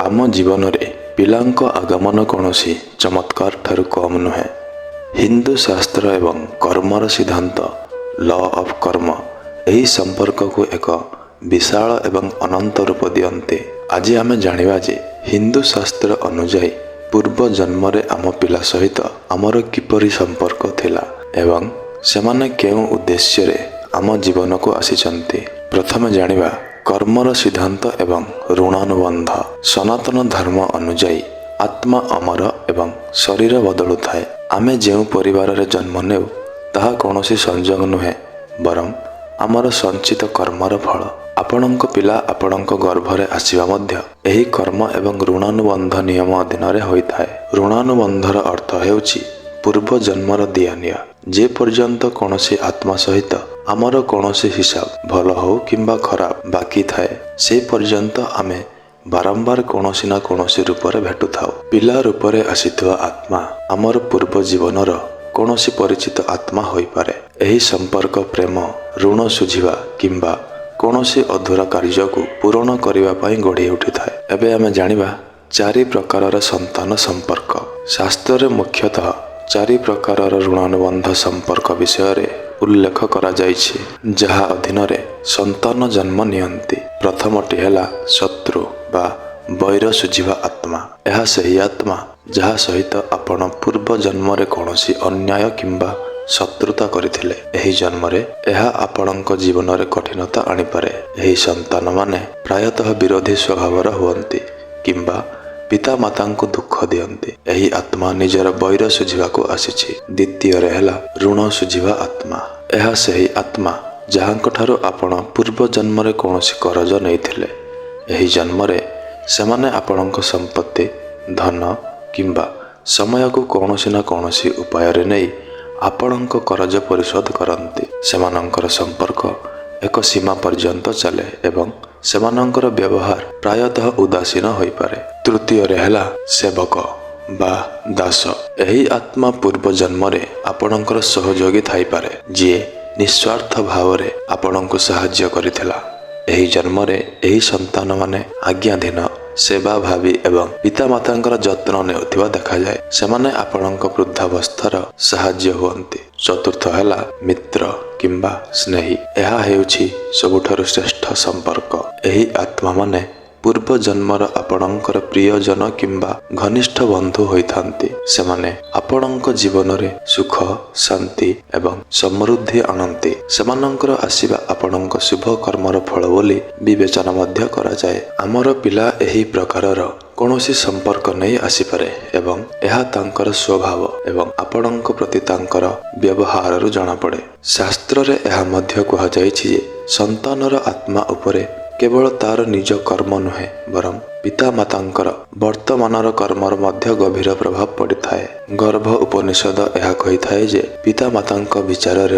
ଆମ ଜୀବନରେ ପିଲାଙ୍କ ଆଗମନ କୌଣସି ଚମତ୍କାର ଠାରୁ କମ୍ ନୁହେଁ। ହିନ୍ଦୁ ଶାସ୍ତ୍ର ଏବଂ କର୍ମର ସିଦ୍ଧାନ୍ତ, ଲ ଅଫ୍ କର୍ମ, ଏହି ସମ୍ପର୍କକୁ ଏକ ବିଶାଳ ଏବଂ ଅନନ୍ତ ରୂପ ଦିଅନ୍ତି। ଆଜି ଆମେ ଜାଣିବା ଯେ ହିନ୍ଦୁ ଶାସ୍ତ୍ର ଅନୁଯାୟୀ ପୂର୍ବ ଜନ୍ମରେ ଆମ ପିଲା ସହିତ ଆମର କିପରି ସମ୍ପର୍କ ଥିଲା ଏବଂ ସେମାନେ କେଉଁ ଉଦ୍ଦେଶ୍ୟରେ ଆମ ଜୀବନକୁ ଆସିଛନ୍ତି। ପ୍ରଥମେ ଜାଣିବା କର୍ମର ସିଦ୍ଧାନ୍ତ ଏବଂ ଋଣାନୁବନ୍ଧ। ସନାତନ ଧର୍ମ ଅନୁଯାୟୀ ଆତ୍ମା ଅମର ଏବଂ ଶରୀର ବଦଳୁଥାଏ। ଆମେ ଯେଉଁ ପରିବାରରେ ଜନ୍ମ ନେଉ, ତାହା କୌଣସି ସଂଯୋଗ ନୁହେଁ, ବରଂ ଆମର ସଞ୍ଚିତ କର୍ମର ଫଳ। ଆପଣଙ୍କ ପିଲା ଆପଣଙ୍କ ଗର୍ଭରେ ଆସିବା ମଧ୍ୟ ଏହି କର୍ମ ଏବଂ ଋଣାନୁବନ୍ଧ ନିୟମ ଅଧୀନରେ ହୋଇଥାଏ। ଋଣାନୁବନ୍ଧର ଅର୍ଥ ହେଉଛି ପୂର୍ବ ଜନ୍ମର ଦିଆନିଆ। ଯେ ପର୍ଯ୍ୟନ୍ତ କୌଣସି ଆତ୍ମା ସହିତ ଆମର କୌଣସି ହିସାବ, ଭଲ ହେଉ କିମ୍ବା ଖରାପ, ବାକି ଥାଏ, ସେ ପର୍ଯ୍ୟନ୍ତ ଆମେ ବାରମ୍ବାର କୌଣସି ନା କୌଣସି ରୂପରେ ଭେଟୁଥାଉ। ପିଲା ରୂପରେ ଆସିଥିବା ଆତ୍ମା ଆମର ପୂର୍ବ ଜୀବନର କୌଣସି ପରିଚିତ ଆତ୍ମା ହୋଇପାରେ। ଏହି ସମ୍ପର୍କ ପ୍ରେମ, ଋଣ ଶୁଝିବା କିମ୍ବା କୌଣସି ଅଧୁରା କାର୍ଯ୍ୟକୁ ପୂରଣ କରିବା ପାଇଁ ଗଢ଼ି ଉଠିଥାଏ। ଏବେ ଆମେ ଜାଣିବା ଚାରି ପ୍ରକାରର ସନ୍ତାନ ସମ୍ପର୍କ। ଶାସ୍ତ୍ରରେ ମୁଖ୍ୟତଃ ଚାରି ପ୍ରକାରର ଋଣାନୁବନ୍ଧ ସମ୍ପର୍କ ବିଷୟରେ ଉଲ୍ଲେଖ କରାଯାଇଛି, ଯାହା ଅଧୀନରେ ସନ୍ତାନ ଜନ୍ମ ନିଅନ୍ତି। ପ୍ରଥମଟି ହେଲା ଶତ୍ରୁ ବା ବୈର ଶୁଝିବା ଆତ୍ମା। ଏହା ସେହି ଆତ୍ମା ଯାହା ସହିତ ଆପଣ ପୂର୍ବ ଜନ୍ମରେ କୌଣସି ଅନ୍ୟାୟ କିମ୍ବା ଶତ୍ରୁତା କରିଥିଲେ। ଏହି ଜନ୍ମରେ ଏହା ଆପଣଙ୍କ ଜୀବନରେ କଠିନତା ଆଣିପାରେ। ଏହି ସନ୍ତାନମାନେ ପ୍ରାୟତଃ ବିରୋଧୀ ସ୍ୱଭାବର ହୁଅନ୍ତି କିମ୍ବା ପିତାମାତାଙ୍କୁ ଦୁଃଖ ଦିଅନ୍ତି। ଏହି ଆତ୍ମା ନିଜର ବୈର ଶୁଝିବାକୁ ଆସିଛି। ଦ୍ୱିତୀୟରେ ହେଲା ଋଣ ଶୁଝିବା ଆତ୍ମା। ଏହା ସେହି ଆତ୍ମା ଯାହାଙ୍କଠାରୁ ଆପଣ ପୂର୍ବ ଜନ୍ମରେ କୌଣସି କରଜ ନେଇଥିଲେ। ଏହି ଜନ୍ମରେ ସେମାନେ ଆପଣଙ୍କ ସମ୍ପତ୍ତି, ଧନ କିମ୍ବା ସମୟକୁ କୌଣସି ନା କୌଣସି ଉପାୟରେ ନେଇ ଆପଣଙ୍କ କରଜ ପରିଶୋଧ କରନ୍ତି। ସେମାନଙ୍କର ସମ୍ପର୍କ ଏକ ସୀମା ପର୍ଯ୍ୟନ୍ତ ଚାଲେ ଏବଂ ସେମାନଙ୍କର ବ୍ୟବହାର ପ୍ରାୟତଃ ଉଦାସୀନ ହୋଇପାରେ। ତୃତୀୟରେ ହେଲା ସେବକ ବା ଦାସ। ଏହି ଆତ୍ମା ପୂର୍ବ ଜନ୍ମରେ ଆପଣଙ୍କର ସହଯୋଗୀ ଥାଇପାରେ, ଯିଏ ନିସ୍ୱାର୍ଥ ଭାବରେ ଆପଣଙ୍କୁ ସାହାଯ୍ୟ କରିଥିଲା। ଏହି ଜନ୍ମରେ ଏହି ସନ୍ତାନମାନେ ଆଜ୍ଞାଧୀନ, ସେବାଭାବୀ ଏବଂ ପିତାମାତାଙ୍କର ଯତ୍ନ ନେଉଥିବା ଦେଖାଯାଏ। ସେମାନେ ଆପଣଙ୍କ ବୃଦ୍ଧାବସ୍ଥାର ସାହାଯ୍ୟ ହୁଅନ୍ତି। ଚତୁର୍ଥ ହେଲା ମିତ୍ର କିମ୍ବା ସ୍ନେହୀ। ଏହା ହେଉଛି ସବୁଠାରୁ ଶ୍ରେଷ୍ଠ ସମ୍ପର୍କ। ଏହି ଆତ୍ମାମାନେ ପୂର୍ବ ଜନ୍ମର ଆପଣଙ୍କର ପ୍ରିୟଜନ କିମ୍ବା ଘନିଷ୍ଠ ବନ୍ଧୁ ହୋଇଥାନ୍ତି। ସେମାନେ ଆପଣଙ୍କ ଜୀବନରେ ସୁଖ, ଶାନ୍ତି ଏବଂ ସମୃଦ୍ଧି ଆଣନ୍ତି। ସେମାନଙ୍କର ଆସିବା ଆପଣଙ୍କ ଶୁଭ କର୍ମର ଫଳ ବୋଲି ବିବେଚନା ମଧ୍ୟ କରାଯାଏ। ଆମର ପିଲା ଏହି ପ୍ରକାରର କୌଣସି ସମ୍ପର୍କ ନେଇ ଆସିପାରେ ଏବଂ ଏହା ତାଙ୍କର ସ୍ୱଭାବ ଏବଂ ଆପଣଙ୍କ ପ୍ରତି ତାଙ୍କର ବ୍ୟବହାରରୁ ଜଣାପଡ଼େ। ଶାସ୍ତ୍ରରେ ଏହା ମଧ୍ୟ କୁହାଯାଇଛି ଯେ ସନ୍ତାନର ଆତ୍ମା ଉପରେ କେବଳ ତାର ନିଜ କର୍ମ ନୁହେଁ, ବରଂ ପିତାମାତାଙ୍କର ବର୍ତ୍ତମାନର କର୍ମର ମଧ୍ୟ ଗଭୀର ପ୍ରଭାବ ପଡ଼ିଥାଏ। ଗର୍ଭ ଉପନିଷଦ ଏହା କହିଥାଏ ଯେ ପିତାମାତାଙ୍କ ବିଚାରର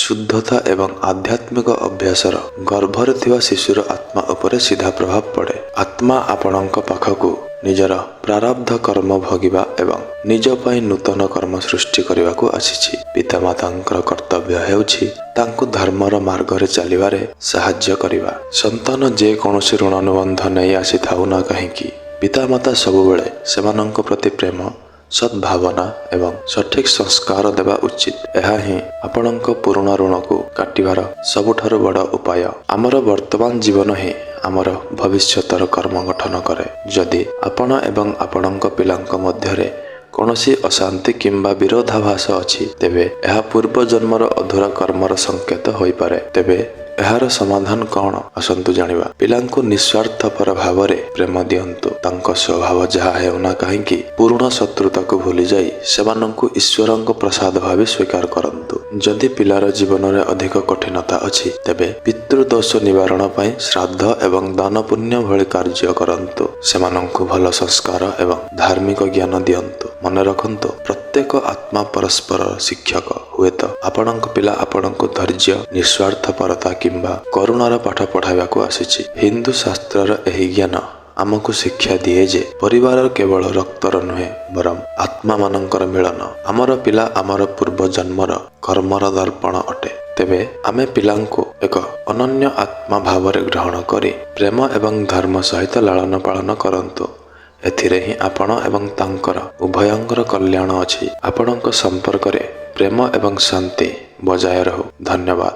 ଶୁଦ୍ଧତା ଏବଂ ଆଧ୍ୟାତ୍ମିକ ଅଭ୍ୟାସର ଗର୍ଭରେ ଥିବା ଶିଶୁର ଆତ୍ମା ଉପରେ ସିଧା ପ୍ରଭାବ ପଡ଼େ। ଆତ୍ମା ଆପଣଙ୍କ ପାଖକୁ ନିଜର ପ୍ରାରବ୍ଧ କର୍ମ ଭୋଗିବା ଏବଂ ନିଜ ପାଇଁ ନୂତନ କର୍ମ ସୃଷ୍ଟି କରିବାକୁ ଆସିଛି। ପିତାମାତାଙ୍କର କର୍ତ୍ତବ୍ୟ ହେଉଛି ତାଙ୍କୁ ଧର୍ମର ମାର୍ଗରେ ଚାଲିବାରେ ସାହାଯ୍ୟ କରିବା। ସନ୍ତାନ ଯେକୌଣସି ଋଣାନୁବନ୍ଧ ନେଇ ଆସିଥାଉ ନା କାହିଁକି, ପିତାମାତା ସବୁବେଳେ ସେମାନଙ୍କ ପ୍ରତି ପ୍ରେମ, ସଦ୍ଭାବନା ଏବଂ ସଠିକ ସଂସ୍କାର ଦେବା ଉଚିତ। ଏହା ହିଁ ଆପଣଙ୍କ ପୁରୁଣା ଋଣକୁ କାଟିବାର ସବୁଠାରୁ ବଡ଼ ଉପାୟ। ଆମର ବର୍ତ୍ତମାନ ଜୀବନ ହିଁ ଆମର ଭବିଷ୍ୟତର କର୍ମ ଗଠନ କରେ। ଯଦି ଆପଣ ଏବଂ ଆପଣଙ୍କ ପିଲାଙ୍କ ମଧ୍ୟରେ କୌଣସି ଅଶାନ୍ତି କିମ୍ବା ବିରୋଧାଭାସ ଅଛି, ତେବେ ଏହା ପୂର୍ବ ଜନ୍ମର ଅଧୁରା କର୍ମର ସଂକେତ ହୋଇପାରେ। ତେବେ ଏହାର ସମାଧାନ କ'ଣ? ଆସନ୍ତୁ ଜାଣିବା। ପିଲାଙ୍କୁ ନିସ୍ୱାର୍ଥପର ଭାବରେ ପ୍ରେମ ଦିଅନ୍ତୁ। ତାଙ୍କ ସ୍ୱଭାବ ଯାହା ହେଉନା କାହିଁକି, ପୁରୁଣା ଶତ୍ରୁତାକୁ ଭୁଲିଯାଇ ସେମାନଙ୍କୁ ଈଶ୍ୱରଙ୍କ ପ୍ରସାଦ ଭାବି ସ୍ୱୀକାର କରନ୍ତୁ। ଯଦି ପିଲାର ଜୀବନରେ ଅଧିକ କଠିନତା ଅଛି, ତେବେ ପିତୃଦୋଷ ନିବାରଣ ପାଇଁ ଶ୍ରାଦ୍ଧ ଏବଂ ଦାନ ପୁଣ୍ୟ ଭଳି କାର୍ଯ୍ୟ କରନ୍ତୁ। ସେମାନଙ୍କୁ ଭଲ ସଂସ୍କାର ଏବଂ ଧାର୍ମିକ ଜ୍ଞାନ ଦିଅନ୍ତୁ। ମନେ ରଖନ୍ତୁ, ପ୍ରତ୍ୟେକ ଆତ୍ମା ପରସ୍ପର ଶିକ୍ଷକ। ହୁଏତ ଆପଣଙ୍କ ପିଲା ଆପଣଙ୍କୁ ଧୈର୍ଯ୍ୟ, ନିସ୍ୱାର୍ଥପରତା କିମ୍ବା କରୁଣାର ପାଠ ପଢ଼ାଇବାକୁ ଆସିଛି। ହିନ୍ଦୁ ଶାସ୍ତ୍ରର ଏହି ଜ୍ଞାନ ଆମକୁ ଶିକ୍ଷା ଦିଏ ଯେ ପରିବାର କେବଳ ରକ୍ତର ନୁହେଁ, ବରଂ ଆତ୍ମାମାନଙ୍କର ମିଳନ। ଆମର ପିଲା ଆମର ପୂର୍ବ ଜନ୍ମର କର୍ମର ଦର୍ପଣ ଅଟେ। ତେବେ ଆମେ ପିଲାଙ୍କୁ ଏକ ଅନନ୍ୟ ଆତ୍ମା ଭାବରେ ଗ୍ରହଣ କରି ପ୍ରେମ ଏବଂ ଧର୍ମ ସହିତ ଲାଳନ ପାଳନ କରନ୍ତୁ। ଏଥିରେ ହିଁ ଆପଣ ଏବଂ ତାଙ୍କର ଉଭୟଙ୍କର କଲ୍ୟାଣ ଅଛି। ଆପଣଙ୍କ ସମ୍ପର୍କରେ ପ୍ରେମ ଏବଂ ଶାନ୍ତି ବଜାୟ ରହୁ। ଧନ୍ୟବାଦ।